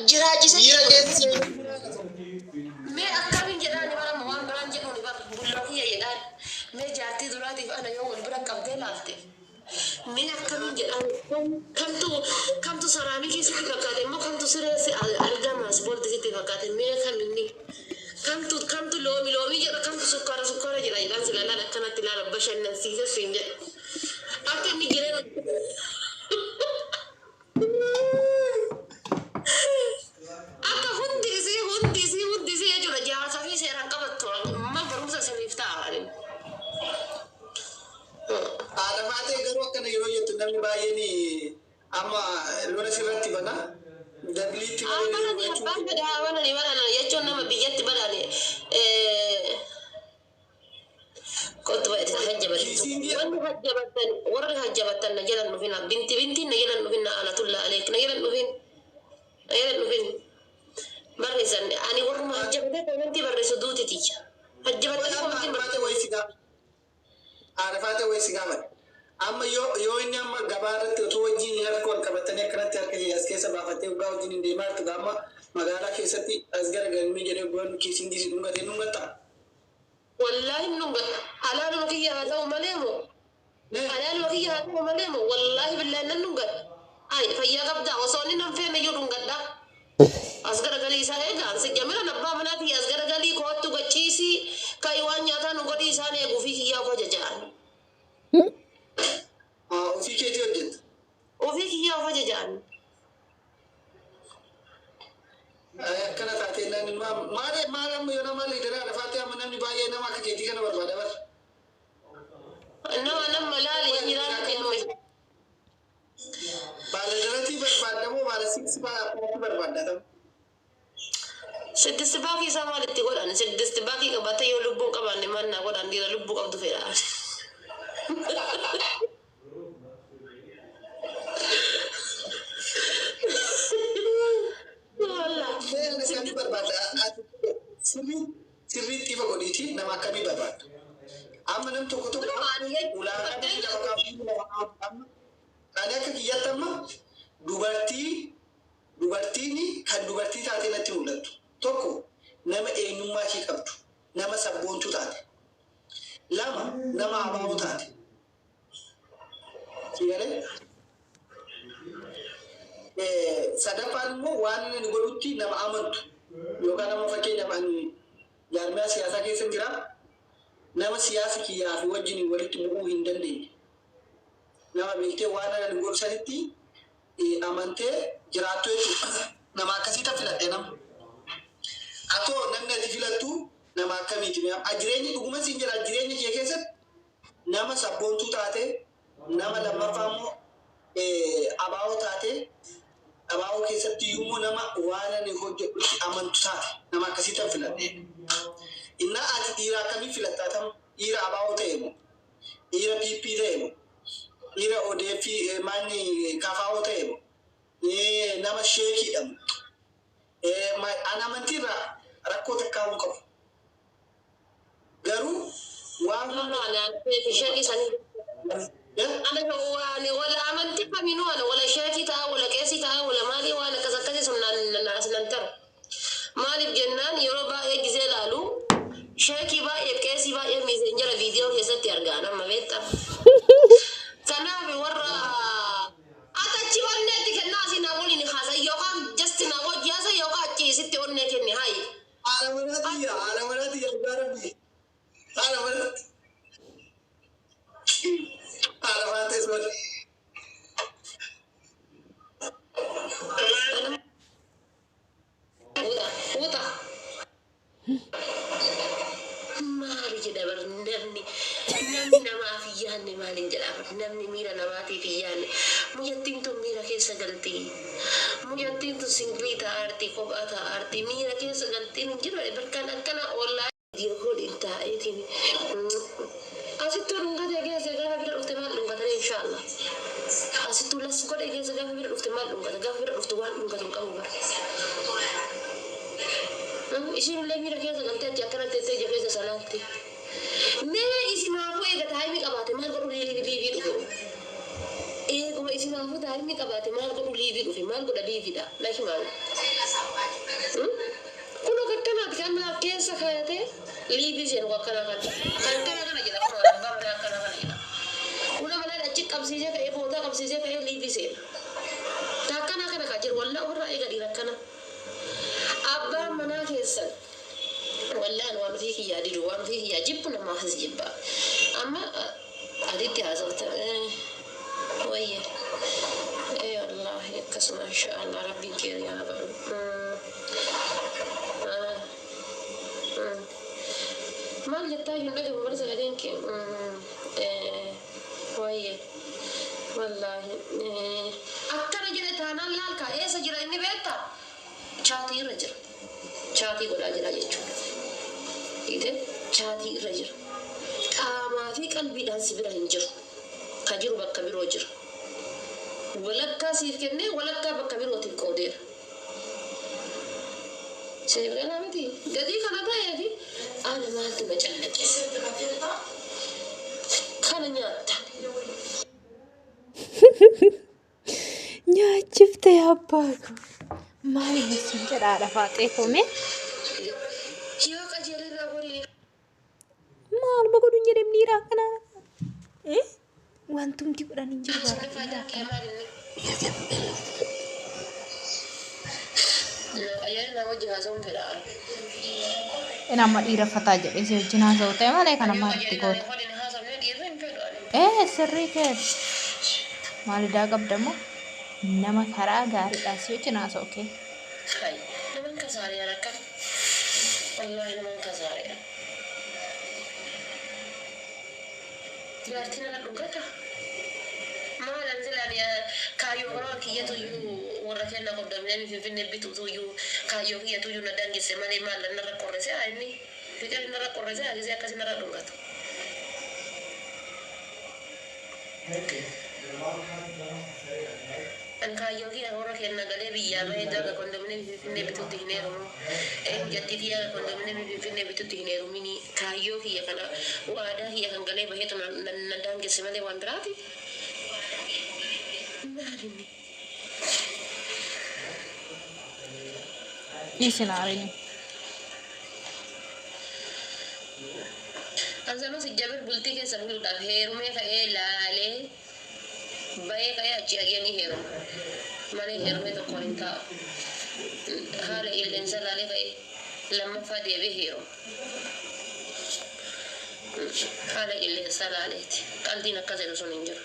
Jiraachise. Miira keessa seenuu. Mee akkamiin jedhaani bara waan biraan jedhuuni bara bulloo kiyya jedhaan. Mee jaartii duraatiif ana yoo wal bira qabdee laalte. Mee akkamiin jedhaan, kamtu kamtu saraamikii sitti fakkaate immoo, kamtu siree si argamaas boolti sitti fakkaate? Mee kaminni kamtu kamtu loomi loomii jedha, kamtu sukkaara sukkaara jedha jedhaan si ilaalaan akkanatti ilaala bashannansiise siin jedha. Akka inni jireenya akka hundi isii hundi isii hundi isii jechuudha, jaarsaa fi seeraan qabattu amma barumsa isiniif ta'a. Haadha Faatee, garuu akkana yeroo jettu namni baay'een amma lola sirratti bana. Dabiliitti. Banani, abbaan fedhe haa banani. Banana jechuun nama biyyatti banani. Kottu baay'ee hajjabattu. Wanni hajjabattan, warri hajjabattan na jalan dhufina. Binti bintiin na jalan dhufina. Alatulla aleek na jalan dhufin. Na jalan dhufin. Barreessan ani warruma hajjabatee komentii barreessu duuti tiyya. Hajjabattanii komentii barreessu. Haadha wayii si gaafa. Haadha Faatee wayii si gaafadha. Amma yoo inni amma gabaa irratti otoo wajjin harka wal qabatanii akkanatti harka kee as keessa baafattee dhugaa wajjin hin deemaa jirtu, amma magaalaa keessatti as garagalmii jedhee dhugaan kissing si dhungatee dhungattaa? Wallaahi hin dhungadha. Halaaluma kiyya haa ta'u malee moo? Halaaluma kiyya haa ta'u malee moo? Wallaahi billaahi nan dhungadha. Ay, fayyaa qabdaa, osoo inni nan feene iyyuu dhungadha. As garagalii isaa eegaa si jamiran abbaa manaa kiyya as garagalii koottu gachiisii ka'i waan nyaataa nu godhii isaan eeguu fi kiyyaa of ajaja'an. Ofii keetii hojjetta. Ofii kiyyaa of ajaja'an. Akkana taatee namni maal maal amma yoo nama liidara haadha Faatee, amma namni baay'ee nama akka keetii kana barbaada bara. Nama nama laali jiraan amma. Baala daratii barbaadda moo baala six packii barbaadda tam? Siddist packii isaa maalitti godhan? Siddist packii qabaatee yoo lubbuun qabaanne maal naa godhan? Dhiira lubbuu qabdu fedha. Wallah. Mee akkamii barbaadda? Sirriitti ifa godhiiti, nama akkamii barbaadda? Amma nam tokko tokko ulaagaa namni lafa kaa'u, amma ani akka kiyyaatti amma dubartiin kan dubartii taate natti mul'attu. Tokko, nama eenyummaa ishee qabdu, nama sabboontuu taate. Lama, nama abaa'oo taate. Si galee? Sadaffaan immoo waan inni godhutti nama amantu yookaan nama, fakkeenyaaf ani jaarmiyaa siyaasaa keessa jira, nama siyaasa kiyyaa fi wajjin walitti bu'uu hin dandeenye, nama beektee waan ani godhu sanitti amantee jiraattu jechuudha. Nama akkasii ta filadhe nama. Atoo namni ati filattu nama akkamiiti? Jireenyi dhuguma siin jira, jireenya kee keessatti nama sabboontuu taate, nama lammaffaa immoo abaa'oo taate, abaa'oo keessatti immoo nama waan ani hojjedhutti amantu taate, nama akkasii tan filadhe. Innaa ati dhiira akkamii filattaa tam? Dhiira abaa'oo ta'e moo? Dhiira PP ta'e moo? Dhiira ODF maanni KFO ta'e moo? Nama sheekiidha moo? An amantiirraa rakkoo takkaa hin qabu. Garuu waan No, no, ani sheekii sanii. Ana waan wala amantii kamiinuu, ana wala sheekii ta'a, wala qeesii ta'a, wala maalii, waan akkas akkasii sun as nan taru. Maaliif jennaan, yeroo baay'ee gisee ilaalu sheekii baay'ee qeesii baay'ee Messenger viidiyoo keessatti argaa nama beektaa. Kanaaf warra ati achi onneetti kennaa asii naa waliin haasa yookaan just naa wajji haasa yookaan achi isitti onnee kenni hayi. Haadha manaati, haadha manaati, dhugaa rabbii. Haadha manaati. Haadha Faatees malee. Wuxa wuxa. Maali jedha bar, namni namaaf hin yaadne maaliin jedha bar, namni miira namaatiif hin yaadne. Mucattiin tun miira keessa galti. Mucattiin tun single ta'aarti, kophaa ta'aarti, miira keessa galtiin hin jiru barkaan akkana ollaa godhin taa'eetiin asittuu dhungatee keessa gaafa bira dhufte maal dhungatanii? Inshaallah asittuu las godhee keessa gaafa bira dhufte maal dhungata? Gaafa bira dhufte waan dhungatu hin qabu bara. Isheen illee miira keessa galtee achi akkana teessee ija keessa salaatti. Mee isimaafuu eega time qabaate maal godhu live dhufe? Eeguma isimaafuu time qabaate maal godhu live dhufe? Maal godha livedha? Na himaan. Liivii seenu akkana kana. Kan kana kana jedha kun abbaa manaa akkana kana jedha. Kuna manaan achi qabsiisee ka'ee boodaa qabsiisee ka'ee liivii seena. Taakkana kana kan jiru wallaa ofirraa eega dhiira akkana. Abbaan manaa keessan wallaan waan ofii kiyyaa didu, waan ofii kiyyaa jibbu namaafis jibba. Amma aditti haasofta wayye. Ee wallaahi akkasuma, inshaallah rabbiin keenya haa godhu. Maal jettaa hin dhagahu bara sagaleen kee wayye wallaahi akkana jedhe taanaan laal kaa eessa jira inni beektaa? Chaatii irra jira. Chaatii godhaa jira jechuudha. Hiite chaatii irra jira. Qaamaa fi qalbiidhaan si bira hin jiru. Ka jiru bakka biroo jira. Walakkaa siif kennee walakkaa bakka birootiif qoodeera. Siif galaa miti. Gatii kana ta'eefi ana maaltu na callaqisa? Kana nyaatta. Nyaachifte abbaa koo. Maal sin jedhaadha faaxee koomee. Yoo qajeelarraa horii Maaluma godhuun jedhem dhiira akkanaa. Wantumti godhan hin jiru bara haasofni dhiira faayidaan kee akkanaa. maal inni? Qajeelina wajji haasa'uun fedha. Inni amma dhiira fataa jedhee si wajjin haasa'u ta'e malee kana Yoo maalitti qajeelina goota? waliin haasofne dhiirri hin fedhu ani. Ee, sirrii kee maalidaa qabdamoo nama karaa gaariidhaan si wajjin haasa'u kee. Hai, naman kasaariyaan akkam? Wallaahi naman kasaariyaa. Jaartiin ala dhugata. Maal an silaan kaayyoo karoora kiyyatu iyyuu warra kenna qoddomee Finfinnee bituutu iyyuu kaayyoo kiyyatu iyyuu na dangisse malee maal narra qorrese haa inni. Fiqir narra qorrese haa gisee akkasii narra dhungatu. An kaayyoo kiyya warra kenna galee biyyaa bahee daga kondomine Finfinnee bituutti hin heerumu. Jattii kiyya kondomine Finfinnee bituutti hin heerumini. Kaayyoo kiyya kana waadaa kiyya kan galee baheetu na daangesse malee waan biraati. Maal inni? Dhiisin aarini. Ansanuu sijjabir bultii keessa buluudhaaf heerumee ka'ee laalee bahee ka'ee achi dhagee heeruma. Malee heerumee tokkoon hin taa'u. Haala qilleensa laalee ka'ee lammaffaa deebi'ee heeruma. Haala qilleensa laaleeti. Qaldiin akkas jedhu sun hin jiru.